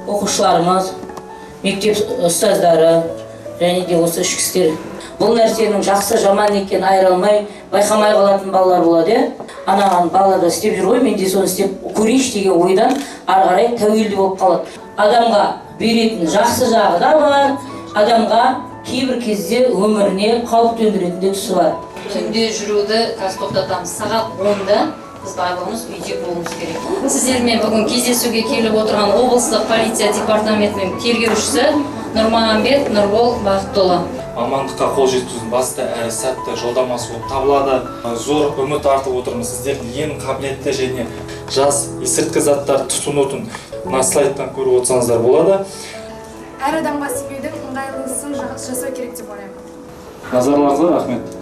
Оқушыларымыз, мектеп ұстаздары және де осы ішкі істер бұл нәрсенің жақсы жаман екенін айыра алмай, байқамай қалатын балалар болады, иә. Анаған бала да істеп жүр ғой, мен де соны істеп көрейінші деген ойдан ары қарай тәуелді болып қалады. Адамға беретін жақсы жағы да бар, адамға кейбір кезде өміріне қауіп төндіретін де тұсы бар. Түнде жүруді қазір тоқтатамыз. Сағат 10-да біз барлығымыз үйде болуымыз керек. Сіздермен бүгін кездесуге келіп отырған облыстық полиция департаментінің тергеушісі Нұрмағамбет Нұрбол Бақытұлы. Мамандыққа қол жеткізудің басты әрі сәтті жолдамасы болып табылады. Зор үміт артып отырмыз. Сіздердің ең қабілетті және жас есірткі заттарды тұтынудың мына слайдтан көріп отырсаңыздар болады. Әр адамға себеудің ыңғайлысын жасау керек деп ойлаймын. Назарларыңызға рахмет.